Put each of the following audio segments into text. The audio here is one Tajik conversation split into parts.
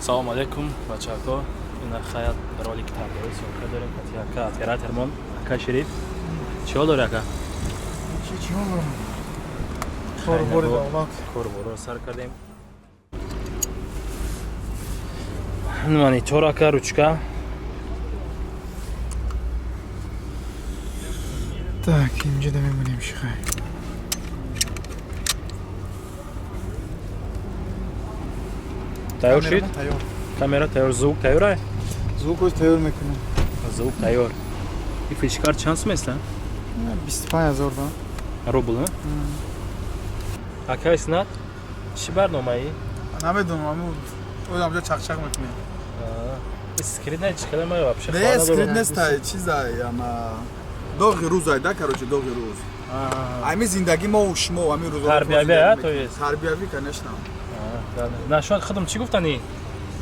Салом алейкум, бачако. Ина хаят ролик тарбиявӣ съёмка дорем. Кати ака оператормон, ака Шериф. Чӣ ҳол дори, ака? Чӣ ҳол дорам? Корбори давлат. Корборо сар кардем. Монитор, ака, ручка. Так, инҷа да мемонем шихай. Тайёр шид? Тайёр. Камера тайёр, звук тайёр ай? Звук оз тайёр мекунем. Звук тайёр. И флешкарт чанд сум аст? 25 000 да. Рубл, а? Ака Иснат, чӣ барномаи? Намедонам, аму оям ҷо чақчақ мекунем. Скрин не чӣ калима вообще? Не, скрин нест, ай, чизай, ама доғи рӯз ай, да, короче, доғи рӯз. Ами зиндагӣ мо шумо ами рӯзо. Тарбиявӣ, а, то есть? Тарбиявӣ, конечно. На, шояд худам чӣ гуфтани?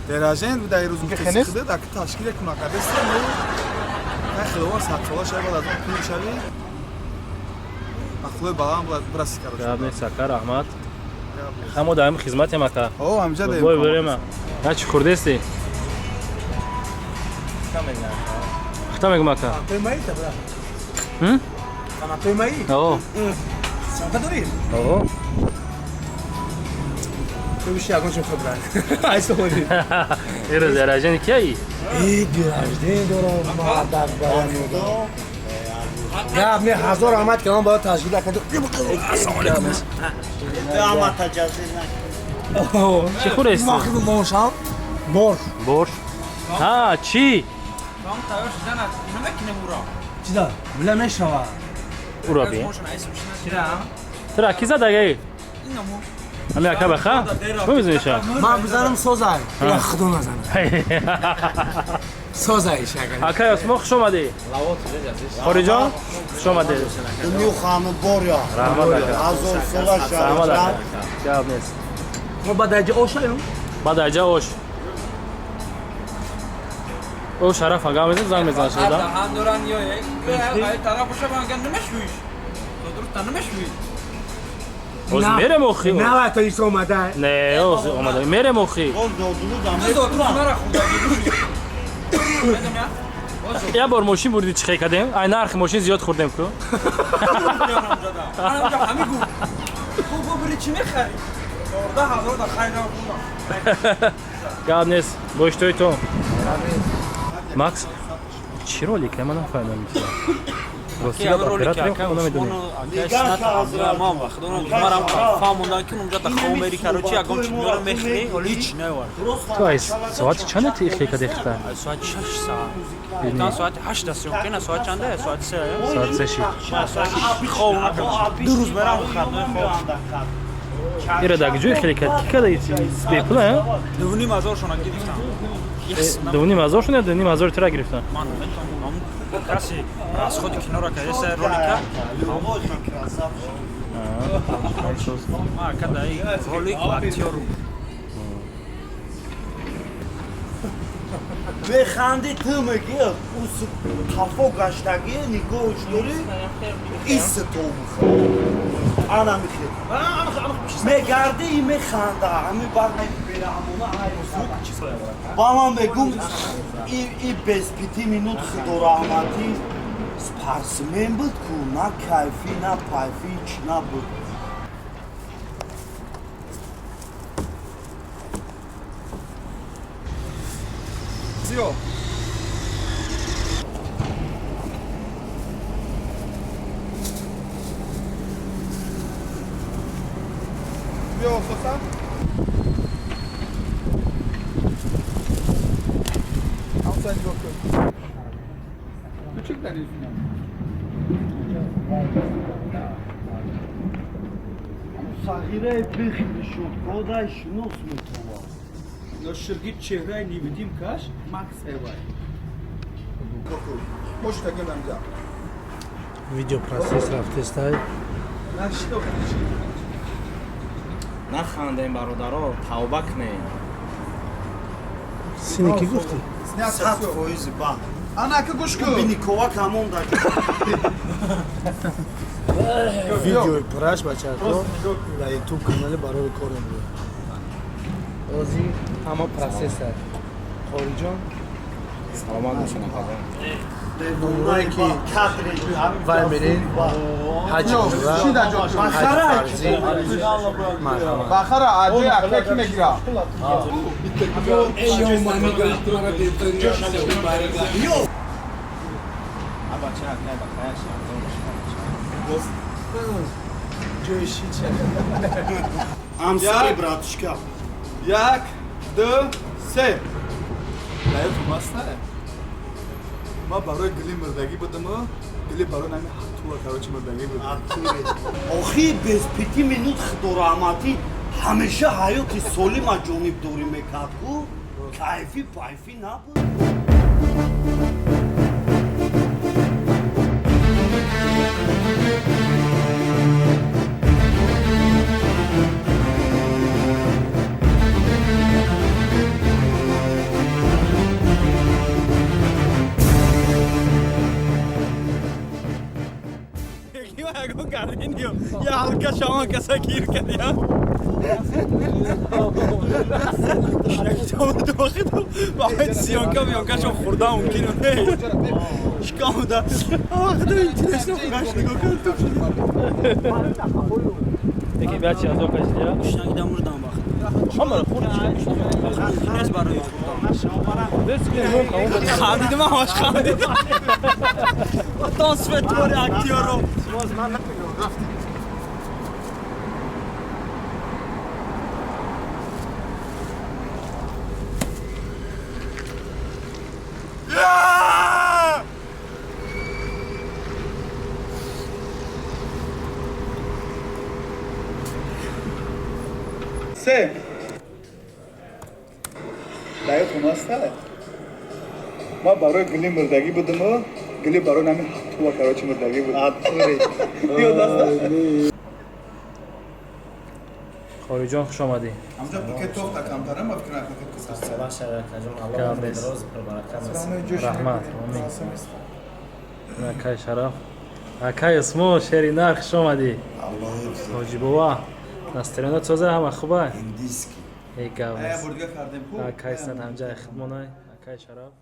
Деражен дар рӯз Ки гуфти хенест? худат аки ташкил куна кадест, не? Хеловар садсола шавӣ, баъд аз он пир шавӣ. Ахлои баланд бояд бираси, короче. Гап нест, ака, раҳмат. Ҳамо дар ҳами хизматем, ака. О, ҳамҷа даем. Бой берема. На, чӣ хурдести? Хта мегум, ака. Той маи та брат. М? Ана той маи? О, Санта дори? о. Той биши ягон чим хуб рай. Ай соли. Ира заражени кияи? Э, дирожден дорам, мадак барам. Гап не ҳазор раҳмат кардам бояд ташкил накард. Ассалому алайкум. Ама таҷаззӣ накун. Чӣ хурдести? Махи мошам. Борш. Борш. Ҳа, чӣ? Чида? Била мешава. Ура би. Тура ки задаги? Ами ака баха? Чӣ мезаниша? Ман бизанам созай. Я худо назанам. Созай шагар. Ака Осмон, хуш омадӣ. Хориҷон, хуш омадӣ. Дунё хану боря. Раҳмат, ака. Ҳазор сола Раҳмат, ака. шавад. Гап нест. Мо ба даҷа ошаем. Баъд айҷа ош. О, Шараф ага мезан, занг мезан шуда. Даҳан доран ё ай тараф боша банга намешӯиш. То дуруст намешӯи. Оз мерем охи. На то исо омада. Не, оз омада. Мерем охи. Боз додулу Ту зодрӯз мара хӯрдагӣ бушӯи. Медонӣ? Я бор мошин бурди чӣ кардем? Ай нархи мошин зиёд хӯрдем ку. Ана ҳами гу. Бу бири чӣ мехарӣ? 14 000 да хайрам хӯрдам. Гап нест. Бо иштои то. Макс, чӣ ролик? Ман нафаҳмидам. Рости гап, оператор худо намедонем. Ту ай соати чанд ти ихе каде хта? Соати 6 саат. Тан соати 8 да съёмка, на соат чанда? Соати 3. Соат 3 шид. Хоб накардам. Ду рӯз мерам хардои хоб. Ира дар ҷои хеле кард? Ки када бепула, а? 2,5 ҳазор шона гирифтам. 2,5 ҳазор шуд ё 2,5 ҳазори тура гирифтан? Ман наметавонам. Каси расходи киноро кардеса ролика. Ма када и ролик актёру. Беханди ту мегӣ, ус қафо гаштагӣ нигоҳш дорӣ, ис то бухо. Ана михе. Мегарди и механда, ҳами бар бераҳмона ай. Ба ман мегум и без пяти минут худораҳматӣ спортсмен буд ку, на кайфӣ, на пайфӣ, ҳеч набуд. Зиё. Биё, соса. Ҳамса нигоҳ кун. Ту чӣ кардӣ? Сағираи бихи шуд, кодай шинос метова. Но ширгит чеҳраи невидимкаш Макс Эвай. Мош тагим ҳамҷа. Видео процесс рафтестай. Нахандем, бародаро, тавба кунем. Сини ки гуфтӣ? 100% ба. Ана ака гӯш кун. Биникова камон да. Видеои пураш бачаҳо дар ютуб канали барои корем буд. Ози Ҳама процесс а. Хориҷон. Саломат бошед, акаҷон. Номрое ки вай мерин ҳаҷи умра, ҳаҷи фарзӣ, марҳамат. Бахара аҷои ака ки мегира. Амсари братушка. Як, ду, се. Лаётум аст не? Ма барои гили мурдагӣ будаму, гили барои нами ҳаттула, короче, мурдагӣ буд. Охи без 5 минут худораҳматӣ ҳамеша ҳаёти солима ҷонибдорӣ мекард ку кайфӣ пайфӣ набуд. Я ҳалка шамон каса гир кардям. Сиёнка миёнкашон хӯрда мумкин нест. Шикамда. Вақте интересно худаш нигоҳ кард ту. Яке бачи азоб кашидия? Гушнагида мурдам вақт. Ҳамаро хӯрд чӣ? Нест барои хӯрдан. Нест. Хандидим, ҳамаш хандидим. Тон светвори актёро. Се. Лаётум аст не? Ма барои гили мурдагӣ будаму, гили барои нами ҳаттула, короче, мурдагӣ буд. Ёд аст не? Хориҷон, хуш омадӣ. Ҳамҷа пакет тофта камтара, ма фикр накунам пакет кисаст. Салом шавед, акаҷон. Аллоҳ роз пурбаракат насиб. Раҳмат. Омин. Акай Шараф. Акай Усмон, шери нар, хуш омадӣ. Ҳоҷи бова. Настроение тоза, ҳама хуба? Индийский. Эй гап. Ая бурдига кардем ку. Акай Сад ҳамҷа хидмонай. Акай Шараф.